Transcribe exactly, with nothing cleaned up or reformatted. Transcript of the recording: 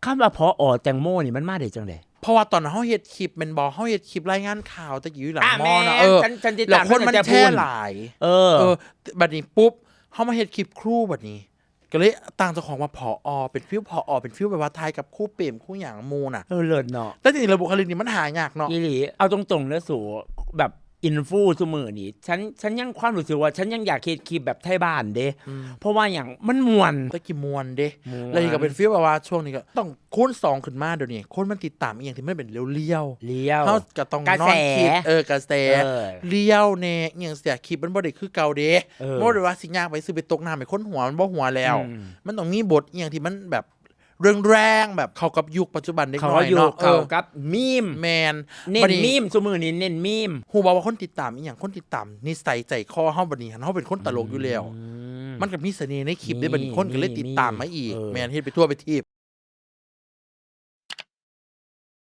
คำว่า ผอ. แตงโมนี่มันมาได้จังได๋? เพราะว่าตอนนั้นเฮาเฮ็ดคลิปแม่นบ่ เฮาเฮ็ดคลิปรายงานข่าวแต่กี้อยู่หลัง อ่ะ มอเนาะ แม่น เออ ฉันฉันติด แล้ว ตาม คนมัน ตั้งแต่ แชร์ พู้น หลาย เออ เออ บัดนี้ปุ๊บเฮามาเฮ็ดคลิปครูบัดนี้ ก็เลยตั้งเจ้าของว่า ผอ. เป็นฟีล ผอ. เป็นฟีลแบบว่าถ่ายกับครูเปรมครูหยังหมู่น่ะ เออ เลิศเนาะ แต่จริงๆแล้วบุคลิกนี่มันหายากเนาะ อีหลี เอาตรงๆเด้อสู แบบอินฟูซุมื้อนี้ ฉันฉันยังความรู้สึกว่าฉันยังอยากเฮ็ดคลิปแบบไทบ้านเด้ อืม เพราะว่าหยังมันม่วน แต่กี้ม่วนเด้ ม่วน แล้วนี่ก็เป็นฟีลแบบว่าช่วงนี้ก็ต้องคูณสองขึ้นมาเดี๋ยวนี้ คนมันติดตามอีหยังที่มันเป็นเรียวๆ เรียว เฮาก็ต้อง กระ นอ แส นคิด เออกระแส เออ เรียวแน่อีหยังเสีย คลิปมันบ่ได้คือเก่าเด้ เออ บ่ได้ว่าสิย่างไปซื้อไปตกน้ำให้คนหัวมันบ่หัวแล้ว อืม มันต้องมีบทอีหยังที่มันแบบแรงๆแบบเข้ากับยุคปัจจุบันเด็ก เขา น้อย อยู่ เนาะ เขา เออ กับมีม แมน เน้ บั น ดนี้ มีมซุมื้อนี้เน้นมีม ฮู้บ่ว่าคนติดตามอีหยัง คนติดตามนิสัยใจคอเฮาบัดนี้ เฮาเป็นคนตลกอยู่แล้ว อืม มันก็มีเสน่ห์ในคลิปได้ มี บัดนี้คนก็เลย มี ติดตามมาอีก เออ แมนเฮ็ดไปทั่วไปทีบ